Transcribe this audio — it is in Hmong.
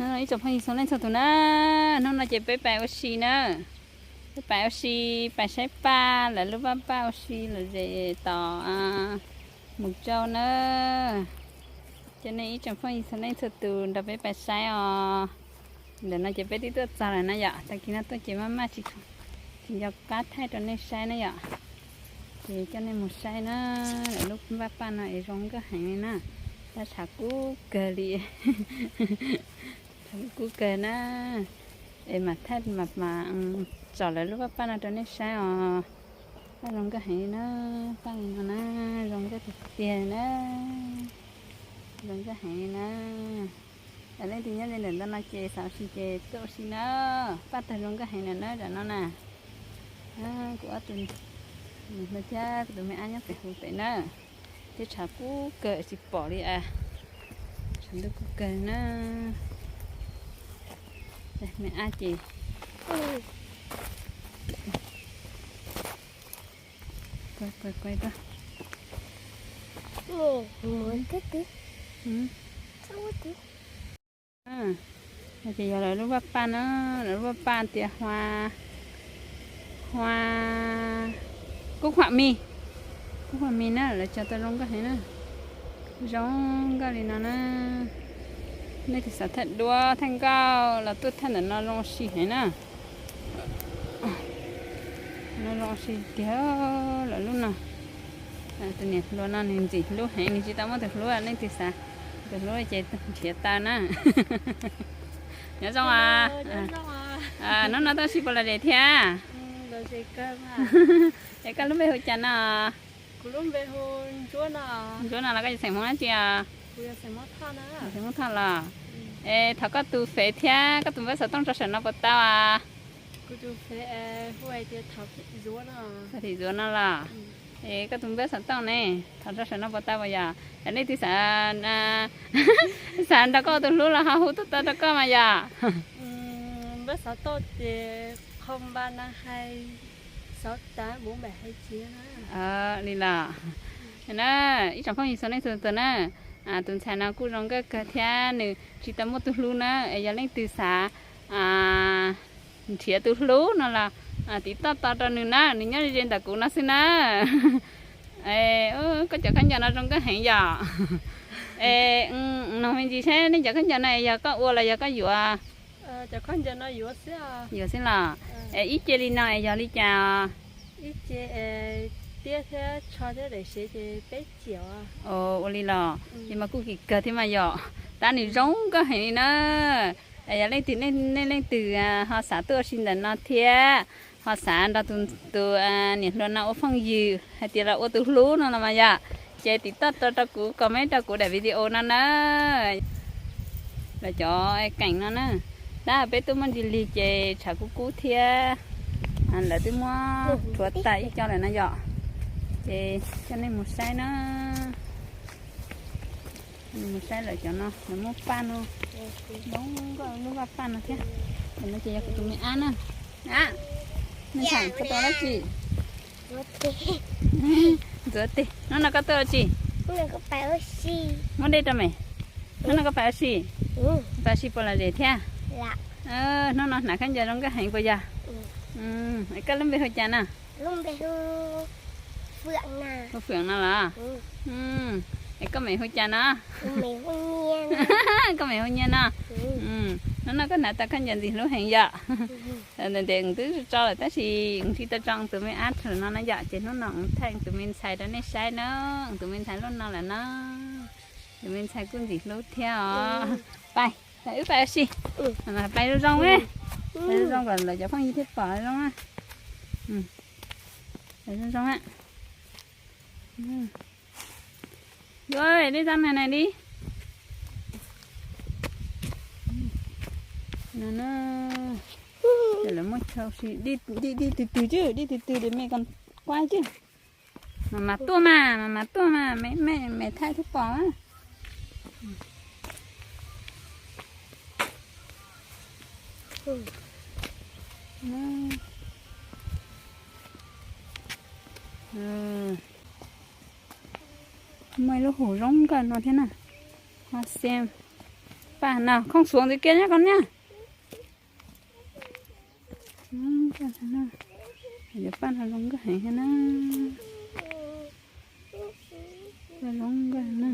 Ib tsoom phooj ywg txhua leej txhua tus na, hnub no ces peb pais ua si na, peb pais ua si, pais saib paj, lawv lub vaj paj ua si lom zem tos mus rau na. Coj nej ib tsoom phooj ywg txhua leej txhua tus nrog peb pais saib os. Ntawm no ces peb twb tuaj txog lawm na yom, tag kis no tuaj ces maj maj tsis, tsis nco qab thaij rau nej saib na yom. Ces coj nej mus saib na, lawv lub vaj paj no es zoo nkauj heev li na, tab tshav kub kawg li. Tshav kub kawg na, es mam thaij mam mam tsom lawv lub vaj paj no rau nej saib os. Paj zoo nkauj heev li na, paj li no na, zoo nkauj tiag tiag li na, zoo nkauj heev li na. Leej twg nyob ze ntawm ntawm no ces xav ua si ces tuaj ua si na, paj tag zoo nkauj heev lawm na tam no na. Kuv ob tug nus hluas thiab kuv tus me ab nyob pem hauv pem na, thiab tshav kub kawg tsis pom li as, tshav ntuj kub kawg na. Me ab ces ces yog lawv lub vaj paj na, lawv lub vaj paj tias hua, hua, kub hua mis, kub hua mis na, lawv tso tau zoo nkauj heev na, zoo nkauj li no na. Nej tus xav thaij duab thaij nkauj los tuaj thaij ntawm no zoo ua si heev na. No zoo ua si tiag lawm lub no. Tus niam hluas no nws ntxim hlub heev, nws tsis tau muaj tus hlub, leej twg xav tus hlub ces nrhiav tau na. Nyob zoo, hnub no tuaj ua si puas lom zem thiab? Es koj lub npe hu cas no? Ntsuab no los koj yog xeem Hmoob dab tsi os? Xeem Hmoob Thoj los? Es thov koj tus fev thiab koj tus npawb xov tooj tso saum no puas tau? Thim Zuav no los? Es koj tus npawb xov tooj ne, thov tso saum no puas tau puas yog? Yog leej twg xav, xav nrog koj ua tus hlub los ho hu tuaj tau rau koj mas yog. Li los, na, ib tsoom phooj ywg txhua leej txhua tus na, tus ntxhais no kuj zoo nkauj kawg thiab nws tsis tau muaj tus hlub na, es yog leej twg xav nrhiav tus hlub no los tiv toj tos rau nws na, nws nyob ze ntawm kuv no xwb na. Koj cov khaub ncaws no zoo nkauj heev yom. Es nug me ntsis saib nej cov khaub ncaws no es yog koj ua los yog koj yuav? Yuav xwb los. Es ib ce li no es yog li cas? Ua li los, ces mas kuj kim kawg thiab mas yom, tab nws zoo nkauj heev li na. Es yog leej twg, nej leej twg ho xav tuaj ua si ntawm no thiab ho xav nrog tus, tus niam hluas no ua phooj ywg hais tias los ua tus hlub no los mas yom, ces tiv toj rau, rau kuv, comment rau kuv daim video no na. Lawv cov keem no na, tab peb tuaj muaj ntsis lig ces tshav kub kub thiab, lawv twb muab rhuav tas ib co lawm no yom. Ces coj nej mus saib na, mus saib lawv cov no, lawv muab paj no, zoo nkauj lub vaj paj no thiab. Cov no ces yog kuv tus me ab na. Ab, me ntxhais, koj tuaj dab tsi? Ntxuav teg. Hnub no koj tuaj dab tsi? Muab dej rau me. Hnub no koj pais ua si? Pais ua si puas lom zem thiab? Hnub no hnav khaub ncaws zoo nkauj heev puas yog? Koj lub npe hu cas no? Hu Fwm no los? Es koj me hu cas no? Koj me hu Nyiaj no. Hnub no koj hnav tau khaub ncaws ntxim hlub heev yom. Ntev ntev twb tso lawm tab sis tsis tau tso tus me ab no no yom, ces hnub no thaij tus me ntxhais rau nej saib na. Tus me ntxhais lub no lawm no, tus me ntxhais kuj ntxim hlub thiab os. Pais, wb pais ua si. Pais zoo zoo, pais zoo zoo kom lawv cov phooj ywg thiaj pom zoo. Pais zoo zoo. Yuav dej txaj na na di. No na, lawv muaj chaw si, dij twg twg, dij twg twg de me koos quaj cwj. Mas mas tuaj mas, mas mas tuaj mas, me me thaij thiaj pom na. Muaj ib lub hum zoo nkauj no thiab na, ho xem. Paj no, khooj xuav ntxiv kiag nyob koj niag. Cov paj no zoo nkauj heev thiab na. Paj zoo nkauj na.